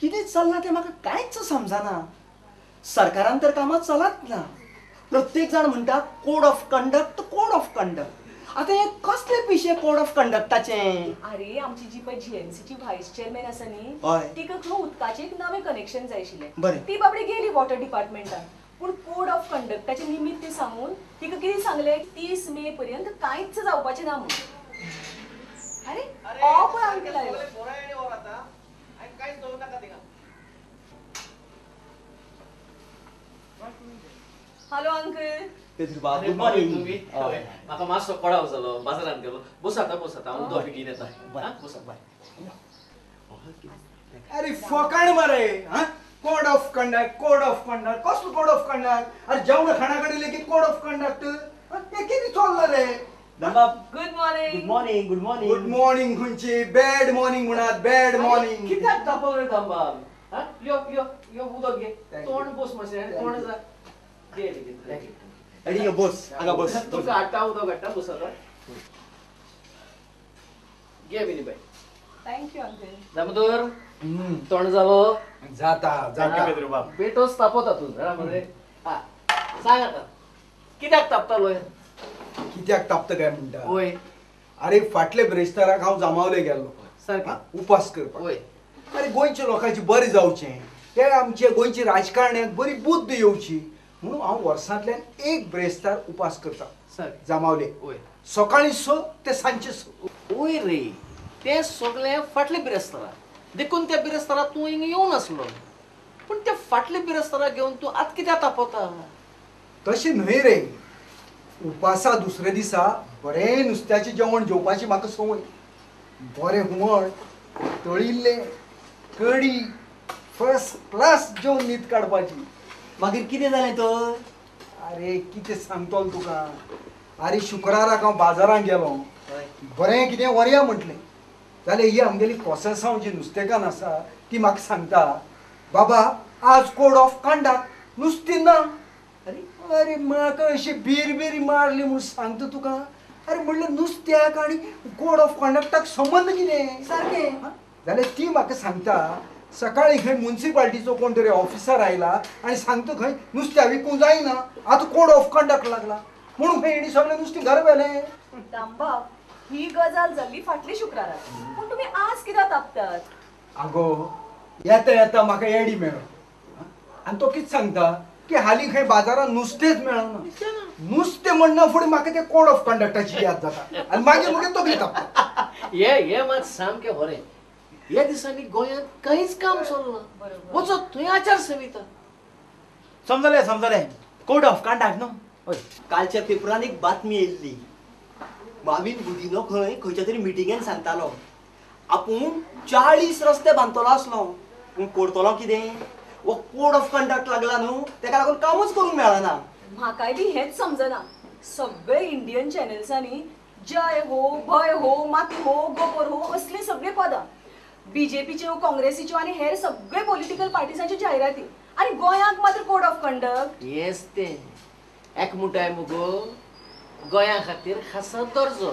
कितें चल्लां तें म्हाका कांयच समजना. सरकारान तर कामां चलत ना. प्रत्येक जाण म्हणटा code of conduct, code of conduct. आतां हें कसलें पिशें कोड ऑफ कंडक्टाचें? अरे आमची जी पळय जीएमसीची व्हायस चेअरमॅन आसा न्ही, तिका खंय उदकाचें एक नवें कनेक्शन जाय आशिल्लें. बरें, ती बाबडी गेली वॉटर डिपार्टमेंटान, पूण कोड ऑफ कंडक्टाचें निमित्त सांगून तिका कितें सांगलें, 30 मे पर्यंत कांयच जावपाचें ना म्हणून. अरे हो पळय अंकल आयलो. Hello uncle. Good morning. म्हाका मातसो कळाव जालो, बाजारांत गेलो. बसात बसात, हांव उदक घेवन येता. बसात. अरे फोकाण मरे, code of conduct, code of conduct, कसलो कोड ऑफ कंडक्ट? अरे जेवण खाणा कडेन लेगीत कोड ऑफ कंडक्ट, हें कितें चल्लां रे? Good morning. Good morning. Good morning. Good morning खंयची? बॅड मॉर्निंग म्हणात, बॅड मॉर्निंग. कित्याक तापलो रे दामबाब? यो यो यो, उदक घे, तोंड बोस मातशें, तोंड जा. अरे बस हांगा बस. तुका हाडटा उदक, हाडटा, बस आतां. घे विनी बाय. Thank you uncle. Damodar, तोंड जालो? जाता जाता. बेटोच तापता तूं जाणा मरे. हा सांग आतां, कित्याक तापतालो? कित्याक तापता काय म्हणटा? वय. अरे फाटले ब्रेस्ताराक हांव जामावले गेल्लो सारकें उपास करपाक. वय. अरे गोंयच्या लोकांची बरें जावचें, ते आमचे गोंयचे राजकारण्याक बरी बुद्द येवची म्हणून हांव वर्सांतल्यान एक ब्रेस्तार उपास करता जामावले. सकाळी 6 ते सांजचे 6. वय रे, ते सगळे फाटले बिरेस्तारा, देखून त्या बिरेस्तारा तूं हिंगा येवन आसलो. पूण त्या फाटले बिरेस्तारा घेवन तूं आतां कित्याक तापता? तशें न्हय रे, उपासा दुसऱ्या दिसा बरें नुस्त्याचें जेवण जेवपाची म्हाका संवय. बरें हुमण, तळिल्लें, कडी, फर्स्ट क्लास जेवन न्हीद काडपाची. मागीर कितें जालें तर? अरे कितें सांगतलो तुका. अरे शुक्राराक हांव बाजारांत गेलो, बरें कितें व्हरया म्हटलें. जाल्यार ही आमगेली कोसेसांव जी नुस्तेकान्न आसा ती म्हाका सांगता, बाबा आज कोड ऑफ कंडक्ट, नुस्तें ना. अरे म्हाका अशी बिरबिरी मारली म्हूण सांगता तुका. अरे म्हणलें नुस्त्याक आनी कोड ऑफ कंडक्टाक संबंद कितें? सारकें. जाल्यार ती म्हाका सांगता, सकाळी खंय मुन्सिपाल्टीचो कोण तरी ऑफिसर आयला आनी सांगता खंय नुस्त्या विकूंक जायना, आतां कोड ऑफ कंडक्ट लागला म्हणून खंय हेणी सगळें नुस्तें घरा व्हेलें. दामबाब, ही गजाल जाल्ली फाटली शुक्रारा, पूण तुमी आज कित्याक तापतात? आगो येता येता म्हाका एडी मेळ्ळो आनी तो कितें सांगता की हालीं खंय बाजारांत नुस्तेंच मेळना. नुस्तें म्हणना फुडें म्हाका ते कोड ऑफ कंडक्टाची याद जाता आनी मागीर मुगे तकली तापता. हे मात सामकें बरें, ह्या दिसांनी गोंयांत कांयच काम चलना, वचत थंय आचारसंहिता. समजलें समजलें, कोड ऑफ कंडक्ट न्हू. हय, कालच्या पेपरान एक बातमी येयल्ली, मावीन गुदिनो खंय खंयच्या तरी मिटिंगेन सांगतालो आपूण 40 रस्ते बांदतलो आसलो, पूण करतलो कितें, हो कोड ऑफ कंडक्ट लागला न्हू, तेका लागून कामूच करूंक मेळना. म्हाकाय बी हेंच समजना, सगळे इंडियन चॅनल्सांनी जय हो, भय हो, माती हो, गोबर हो असली सगळीं पदां, बीजेपीच्यो, काँग्रेसीच्यो आनी हेर सगळे पॉलिटिकल पार्टीजांच्यो जायराती, आनी गोंयांत मात्र कोड ऑफ कंडक्ट. हेंच तें एकमुटाय मुगो, गोंया खातीर खासा दर्जो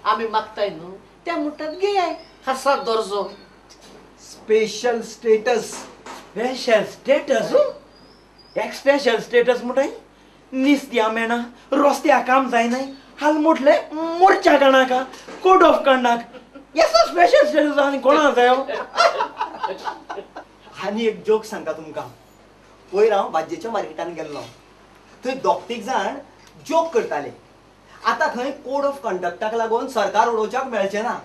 आमी मागताय न्हू, त्या म्हणटात घेयाय खासा दर्जो, स्पेशल स्टेटस. Special status? एक स्पेशल स्टेटस म्हणटाय, निस्त्या मेळना, रस्त्या काम जायना, हाल म्हटलें मोर्चा काडनाका, कोड ऑफ कंडक्ट, येसो स्पेशल स्टेटस आनी कोणा जायो? आनी एक जोक सांगता तुमकां. पयर हांव भाजयेच्या मार्केटान गेल्लो, थंय दोग तीग जाण जोक करताले, आतां खंय कोड ऑफ कंडक्टाक लागून सरकार उडोवच्याक मेळचें ना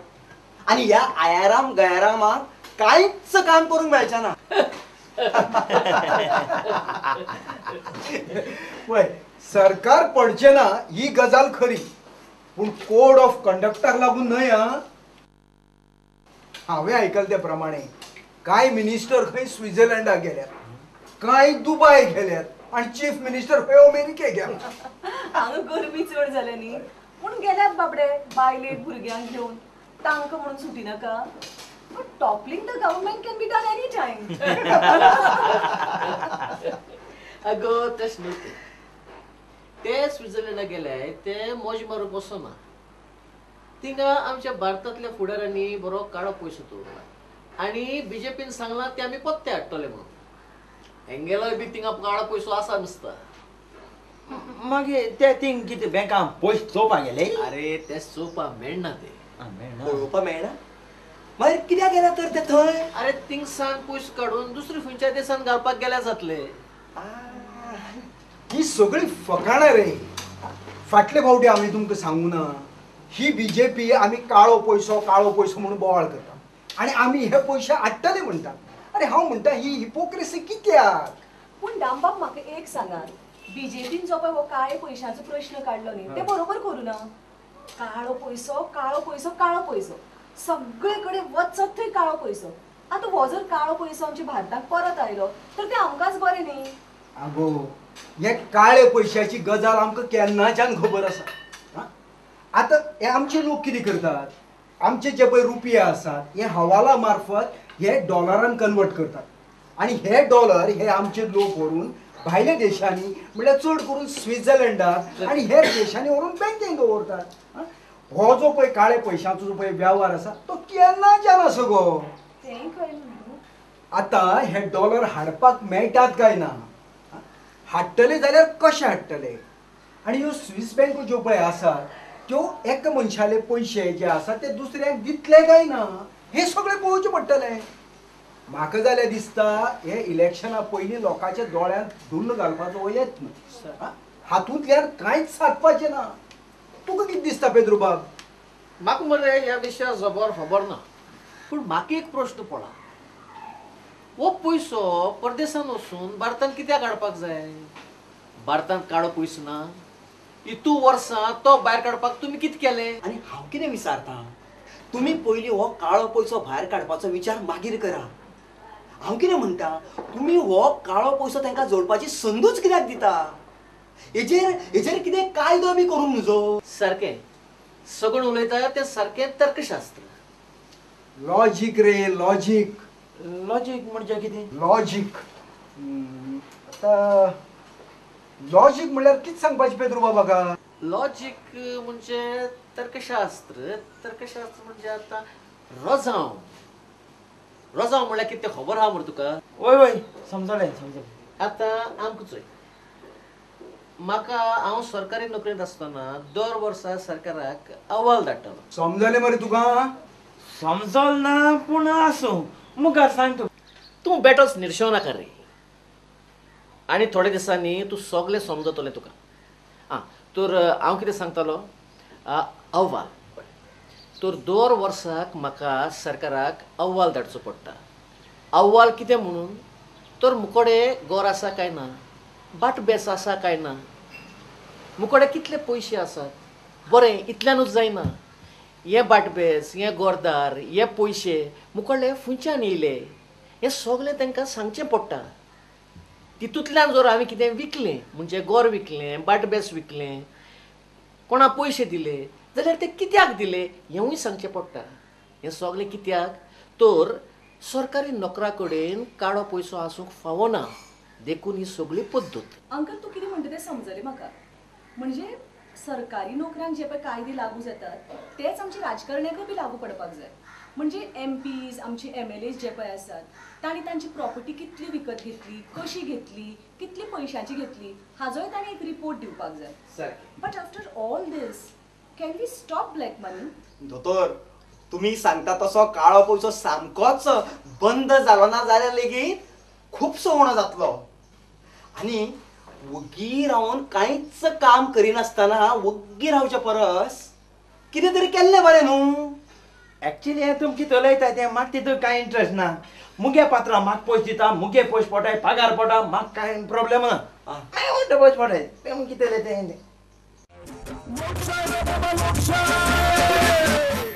आनी ह्या आयाराम गयारामाक कांयच काम करूंक मेळचें ना. पळय सरकार पडचें ना ही गजाल खरी, पूण कोड ऑफ कंडक्टाक लागून न्हय. हांवें आयकलें ते प्रमाणे कांय मिनिस्टर खंय स्वित्झर्लंडाक गेल्यात, कांय दुबाय गेल्यात आनी चीफ मिनिस्टर खंय अमेरिकेक गेला. हांगा गरमी चड जाल्या न्ही म्हूण गेल्यात बाबडे बायलेक भुरग्यांक घेवन, तांकां म्हणून सुटी नाका. But toppling the government can be done any time. अगो तशें न्हू, ते स्वित्झर्लंडाक गेले ते मौज मारूंक वचना. थिंगा आमच्या भारतांतल्या फुडाऱ्यांनी बरो काळो पयसो दवरला आनी बीजेपीन सांगलां ते आमी पत्ते हाडटले म्हणून. हेंगेलोय बी थिंगा काळो पयसो आसा दिसता. मागीर ते थिंग कितें बँकां पयशे चोवपाक गेले? अरे ते चोवपाक मेळना, ते पळोवपाक मेळना. मागीर कित्याक गेला तर ते थंय? अरे थिंगसान पयशे काडून दुसरे खंयच्या देशान घालपाक गेल्या जातले. ही सगळी फकाणां रे. फाटले फावटी हांवें तुमकां सांगू ना, ही बीजेपी आमी काळो पयसो काळो पयसो म्हणून बोवाळ करता आनी आमी हे पयशे हाडटले म्हणटा. अरे हांव म्हणटा ही हिपोक्रेसी कित्याक? पूण दामबाब म्हाका एक सांगात, बीजेपीन जो पळय हो काळे पयशांचो प्रश्न काडलो न्ही ते बरोबर करूं ना. काळो पयसो काळो पयसो काळो पयसो सगळे कडेन वचत थंय काळो पयसो. आतां हो जर काळो पयसो आमच्या भारताक परत आयलो तर ते आमकांच बरें न्ही. आगो हे काळे पयशाची गजाल आमकां केन्नाच्यान खबर आसा. आतां हे आमचे लोक कितें करतात, आमचे जे पळय रुपया आसात हे हवाला मार्फत हे डॉलरान कन्वर्ट करतात आनी हे डॉलर हे आमचे लोक व्हरून भायल्या देशांनी म्हणल्यार चड करून स्वित्झर्लंडाक आनी हेर देशांनी व्हरून बँकेन दवरतात. हो जो पळय काळे पयशांचो जो पळय वेव्हार आसा तो केन्नाच्यान आसा गो. आतां हे डॉलर हाडपाक मेळटात काय ना, हाडटले जाल्यार कशे हाडटले? आनी ह्यो स्वीस बँको ज्यो पळय आसात त्यो एका मनशाले पयशे जे आसा ते दुसऱ्यांक दितले काय ना हें सगळें पळोवचें पडटलें. म्हाका जाल्यार दिसता हे इलेक्शना पयलीं लोकांच्या दोळ्यांत धुल्ल घालपाचो हो यत्न, हातूंतल्यान कांयच सादपाचें ना. तुका कितें दिसता पेद्रुबाब? म्हाका मरे ह्या विशया जबर खबर ना, पूण म्हाका एक प्रश्न पडला, हो पयसो परदेसान वचून भारतांत कित्याक हाडपाक जाय? भारतांत काळो पयसो ना, इतू वर्सां तो भायर काडपाक तुमी कितें केलें? आनी हांव कितें विचारता, तुमी पयलीं हो काळो पयसो भायर काडपाचो विचार मागीर करा. हांव कितें म्हणटा, तुमी हो काळो पयसो तांकां जोडपाची संदूच कित्याक दिता? हेजेर हेजेर कितें कायदो बी करूंक नुजो. सारकें सगळें उलयता तें सारकें तर्कशास्त्र. लॉजीक रे लॉजीक. लॉजीक म्हणजे कितें? लॉजीक आतां लॉजीक म्हणल्यार कितें सांगपाचें पेद्रुबाबा का? लॉजीक म्हणजे तर्कशास्त्र. तर्कशास्त्र म्हणजे आतां रजांव. रजांव म्हणल्यार कितें खबर आहा मरे तुका? वय वय समजलें समजलें. आतां आमकां चोय, म्हाका हांव सरकारी नोकरेंत आसतना दर वर्सा सरकाराक अहवाल धाडटालो. समजलें मरे तुका? समजल ना पूण आसूं, मुखार सांग तूं. तूं बेटोच निर्शेव नाका रे, आनी थोड्या दिसांनी तूं सगळें समजतलें तुका. आं तर हांव कितें सांगतालो, अहवाल. तर दर वर्साक म्हाका सरकाराक अहवाल धाडचो पडटा. अहवाल कितें म्हणून तर मुकोडे गोर आसा काय ना, बाट बेस आसा काय ना, मुकोडे कितले पयशे आसात. बरें इतल्यानूच जायना, हे बाटबेस हे गोरदार हे पयशे मुकोडे खंयच्यान येयले हें सगळें तांकां सांगचें पडटा. तितूंतल्यान जर हांवें कितें विकलें म्हणजे गोर विकलें, बाटबेस विकलें, कोणा पयशे दिले जाल्यार ते कित्याक दिले हेंवूय सांगचें पडटा. हें सगळें कित्याक तर सरकारी नोकरा कडेन काळो पयसो आसूंक फावना, देखून ही सगळी पद्दत. अंकल तूं कितें म्हणटा तें समजलें म्हाका. म्हणजे सरकारी नोकऱ्यांक जे पळय कायदे लागू जातात तेच आमच्या राजकारण्याकूय बी लागू पडपाक जाय. म्हणजे एम पीज आमचे एम एल एज जे पळय आसात तांणी तांची प्रॉपर्टी कितली विकत घेतली, कशी घेतली, कितली पयशांची घेतली हाजोय तांणी एक रिपोर्ट दिवपाक जाय. But after all this can we stop black money? दोतोर तुमी सांगता तसो काळो पयसो सामकोच बंद जालो ना जाल्यार लेगीत खुबसो उणो जातलो. आनी वग्गी रावन कांयच काम करिनासतना वग्गी रावच्या परस कितें तरी केल्लें बरें न्हू. एक्चुअली हें तुम कितें उलयताय तें म्हाका तितून कांय इंट्रस्ट ना. मुगे पात्रां म्हाका पयशे दिता, मुगे पयशे पोटाय, पगार पोटा, म्हाका कांय प्रॉब्लेम ना. हांव म्हणटा पयशे पोटाय, तें कितें उलयताय.